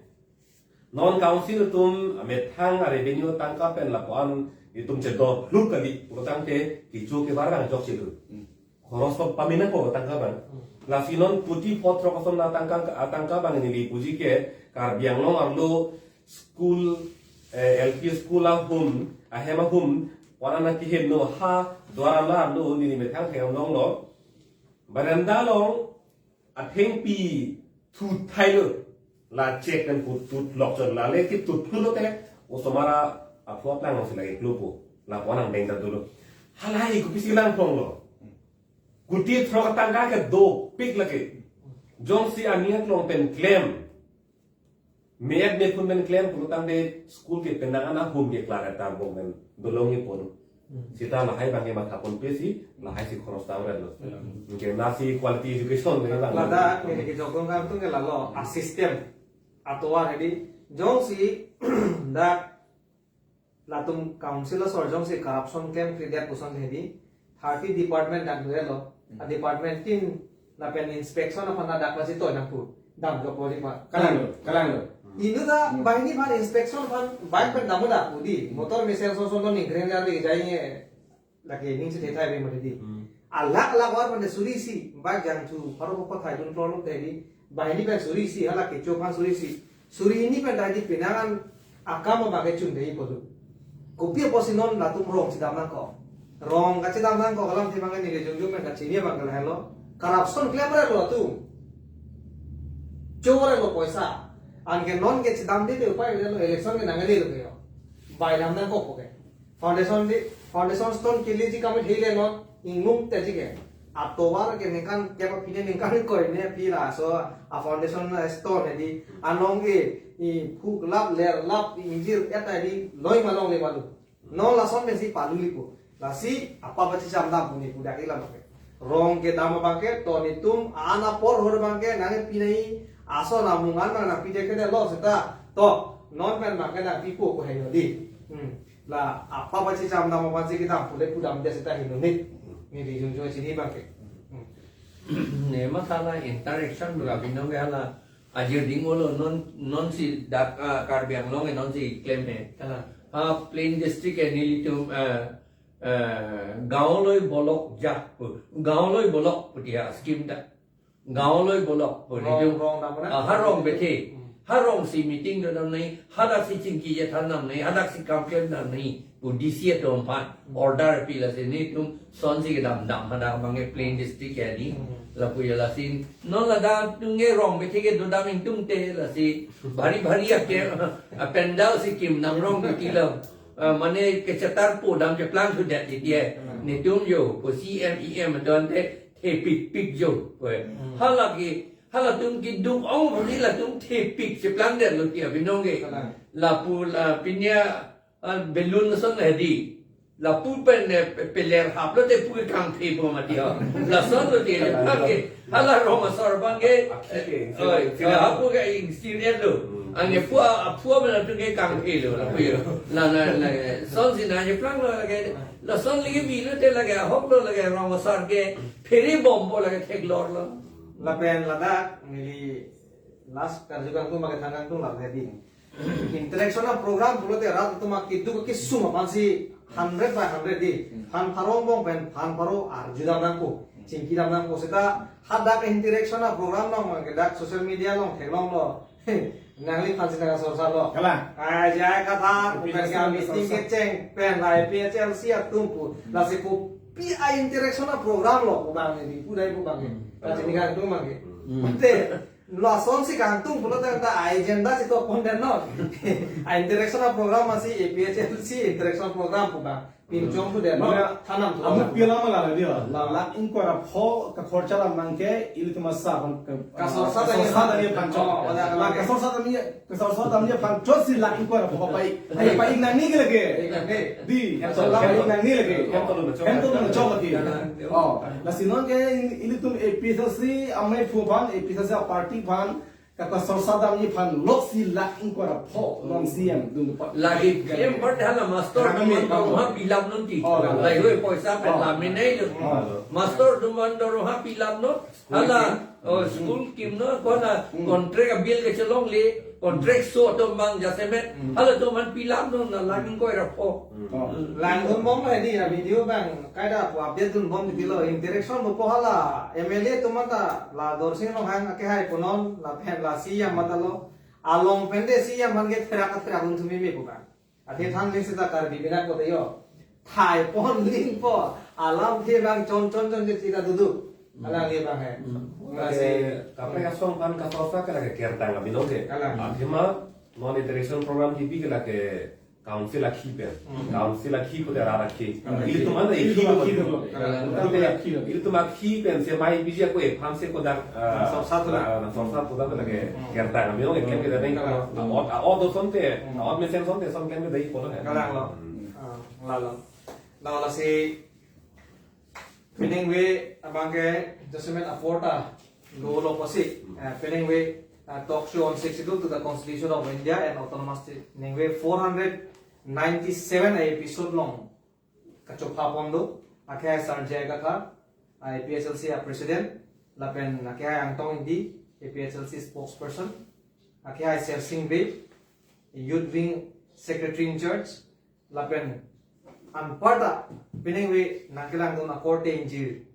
non council atum methang a-revenue tangka pen lapu-an itum chedophlu kali, pulo tangte kecho kebar abang jokche lo. Hmm. Khoros pamenangpo tangka abang. Hmm. Lasi non kuti pho throk ason atangka, atangka abang neli puji ke Karbi Anglong arlo school, eh, L P school ahum, ahem ahum, wana na kihem no ha, dwar ala arlo neli methang theng longlo. Baranda along athengpi thut thailo. La chek pen pu thut lok chot, la le kithut phlu lote, osomar aphu aplang si lake klopo. Lapu-an angdeng ta dolo. Halahei kopisi langphlonglo. Kuti throk atangka ke dopik lake. Jongsi aning aklong pen klem, me-et mephun pen klem pulo tangte school ke penang ana hum ke klar eta bong pen dolongji pon. Hmm. Seta lahai abangke matha ponpe si, lahai si khoros ta uret lo. Hmm. Anke lasi quality education ke bang. Ladak neli kejokdun kangtung ke lalo, a-system atovar hedi, jongsi dak latum council asor jongsi corruption klem kri det puson hedi, thirty department dak dolo. Hmm. A-department tin lapen inspection aphan dak lasi toi nangpu. Damjok bodi pa. Kalang lo, kalang lo. Inut ta, hmm, banghini aphan inspection aphan bike pen dampo dak pu di. Hmm. Motor mesen so so no ni keren kali jai nge. Lake ning si thethai be mati di. Hmm. Alak alak war pen suri isi bike jangthu pharo ko thai dun prolong te di. Banghini pen suri isi, hala kecho aphan suri isi. Suri hini pen dai di penang an akam abang ke chunde-i pulo. Kopi apotsi non latum rong chedam nangkok. Rong kachedam nangkok alamthe abang ke neli jongjong pen kachini abang ke lahelo. Corruption klemrelo latum. Chorelo poisa. Anke non ke chedamde te upai avelo, election ke nanglelo ke yo. Bai dam nangkok ke. Foundation di, foundation stone keleji kami thile non, inglum te ji ke. Atovar ke ningkan kep aphi ne ningkan ingkoi ne aphi laso a foundation stone di, anong ke, i phuk lap, ler lap, ingjir et di, loi ma longle ma do. Non lason pensi palu lipo. Lasi apa bachi cham dam pu ne pu dak ilam ke. Rong kedam abang ke, to netum an apor hor abang ke nangpi nai, ason amung an nangpi je ke de lo seta. To, non pen abang ke nangpipo ko he yo di. Hmm. La apa bachi cham dam aphansi kedam pule pudam de seta hinu ni. Neli jongjong chini abang ke. Hmm. Ne masalah interaction la binong ke hala ajir ding olo non, nonsi dak, ah, Karbi Anglong e nonsi klem he. Hala. Ha plain district e nelitum, eh, eh, gaonloi bolok jak pu. Gaonloi bolok pu dia scheme dak. Gaonloi bolok pu. Rong, netum, rong dam na? Ah, ha rong bethe. Hmm. Ha rongsi meeting do dam nai, hadaksi chingki je than dam nai, hadaksi kam klem dam nai pu D C atum aphan order pi, lasi netum sonsi kedam dam hadak abang ke plain district ya di. Hmm. Lapu ya lasi non ladak atum ke rong bethe ke dodam ingtung te, lasi bhari bhari ake, ah, pandal si kim dam rong duti lo. Ah, mane kechetar po dam je plan sudah di dia. Hmm. Netum yo, po C M, E M don te, thepik pik jo. Koi. Hmm. Hala ke, halatum keduk ong bagi latum thepik cheplang det lo tia binong ke. Kalang. Lapu la pini a, ah, balloon ason hedi. Lapu pen, eh, pe-, peler hap lo te pu kangphe po mati ho. Lason lo te, kalang, pake. Hala rong asor abang ke. Akhi ke, eh, sila, eh, sila. Hapu ke exterior lo. Hmm. Anke pu a, pu a bela tu ke kangphe lo, lapu yo. La, la, la, sonsi nangplang lo lake. Lason lake bi lo te lake, ahok lo lake, rong asor ke. Phere bompo lake theklor lo. Lapen ladak neli last karju kangtung abang ke than kangtung la hedi. Interaction a-program pulote rat atum keduk kesung aphansi hundred by hundred di. Phan pharo angbong pen phan pharo arju dam nangpo. Chingki dam nangpo seta hadak interaction a-program along ke dak social media along theklong lo. Nangliphansi nangkasorsa lo. Kalang. Ajai kathar, pen ka meeting kecheng, pen la A P H L C atum pu. Lasi kopi a-interaction a-program lo, pu abang ne di, pu dai pu abang ne. Hmm. Kachini kangtung abang ke. Hmm. Mate, lasonsi kangtung pulote ta agenda si to pon den non. A-interaction a-program masi A P H L C interaction program pu abang. Pinchong tu dei, mane, thanam tu. Amu pia lama la dia. La, la. Lak ingkoi ra pho kakhorcha dam abang ke, ilitum asap abang ke, kasorsa dam kasorsa dam aphan chot. Oh, ada, la, ada. Kasorsa dam aphan, kasorsa dam aphan chotsi lak ingkoi ra pho pai. Ai, pai-ik nangne ke lake. Pai-ik nangne. Di, hem tolo, la pai-ik nangne lake. Hem tolo ma chok. Hem tolo ma chok lake. Ada. Oh, lasi non ke il-, ilitum A P H L C amei aphu aphan, A P H L C party aphan, kata sorsa damji aphan loksi lak ingkoi ra pho non C M dun pa. Lagi em part hala master atum aphan dorma pilap non ti. Oh, lagi. Lagi hoi poisa pen, oh, la menai lo. Oh. Master atum aphan dorma pilap non. Hala, oh, school kim non, kona, hmm, contract a-bill kechelongle, contract so atum abang jasemet. Hmm. Hala atum aphan pilap non, la lak ingkoi ra pho. Hmm. Oh. Langdun bom lo hedi, ya video abang. Kaida pu update dunbom titi lo, interaction lo pu hala M L A atum anta la Dorsing Ronghang akehai punon, lapen la C M anta lo, along pen de C M aphan ke therak therak un thumi me pu abang. Athe than ling seta Karbi binak kote yo. Thai pon ling po, alamthe abang chon chon chon je chita dudu. Alangli abang he. Hmm. Lasi kaprek asong aphan kasorsa ke lake kertang abinong ke. Kalang. Athema non interaction program kipi ke lake Council akhi pen. Hmm. Council akhi pu dera rakhi. Hmm. Ilitum anta akhi, ilitum akhi pu. Ilitum akhi pu. Ilitum akhi pen se mai biji ako ephan se kodak, ah, sorsa tu la, ah, sorsa pu dak lake. Hmm. Kertang kami ong eklem kita deng. Hmm. Ot, ot do sonte, hmm, ot mesen sonte, son klem kita ipo lo ya. Kalang lo. Hmm. Ah, lalo. Lalo si Peningve abang ke jasemet apor ta dolo pusi, eh, peningve, eh, talk show on sixty-two to the Constitution of India and Autonomous State, ningve four hundred ninety-seven a-episode along kachopha pon do, akehai Sanjay Kathar, A P H L C a-president, lapen akehai Angtong Ingti, A P H L C spokesperson, akehai Sersing Bey, Youth Wing Secretary in charge, lapen anparta peningve nangkelangdun akorte ingjir,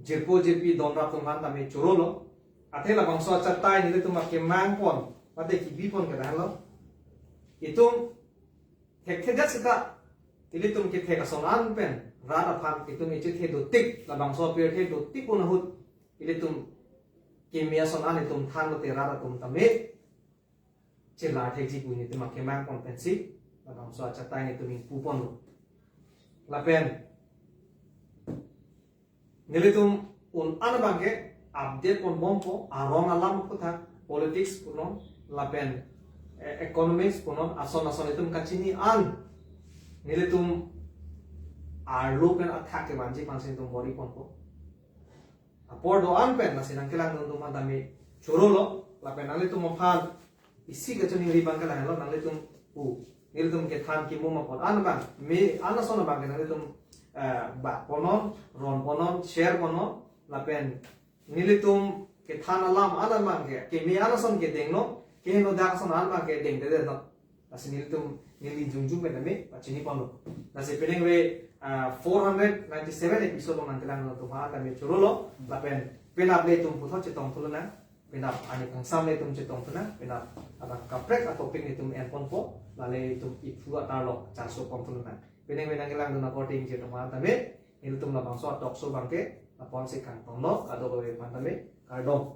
jirpo jirpi donrap atum aphan tame choro lo. Athe labangso achatai nelitum akemang pon, mate kebi pon ke dah lo. Itum thekthe det seta, ilitum kethek ason an pen rat aphan itum echethe dotik, labangso apirthe dotik un ahut, ilitum keme ason an itum than lote rat atum tame chelar thekji pu nelitum akemang pon pensi labangso achatai nelitum ingpu ponlo. Lapen nelitum un an abang ke update pon bompo, arong alam aphuthak, politics punon, lapen, eh, economics punon, ason ason itum kachini an nelitum arlo pen athak kevanji aphansi itum bor-i ponpo. Apor do-an pen lasi nangkelangdun atum aphan tame chorolo, lapen nanglitum aphan isi kachiningri abang ke lahelo, nanglitum pu, nelitum kethan kimum apot an abang, me an ason abang ke nanglitum, eh, bak ponon, ron ponon, share ponon, lapen nelitum kethan alam an abang ke, keme an ason ke dengnon, kehingno dak ason an abang ke dengdedetnon. Lasi nelitum neli jongjong pen tame pachini ponlo. Lasi penang ve, ah, four hundred ninety-seven episode along nangkelangdun atum aphan tame chorolo, lapen penap le itum puthot chetong thulonang, penap arni kangsam le itum chetong thulonang, penap abang kaprek atopic nelitum en ponpo, lale itum iphu atarlo charso pon thulonang. Penang ve nangkelangdun akorte ingjir atum aphan tame, nelitum labangso talk show abang ke lapu-ansi kangtonlo, kadokave aphan tame kardom.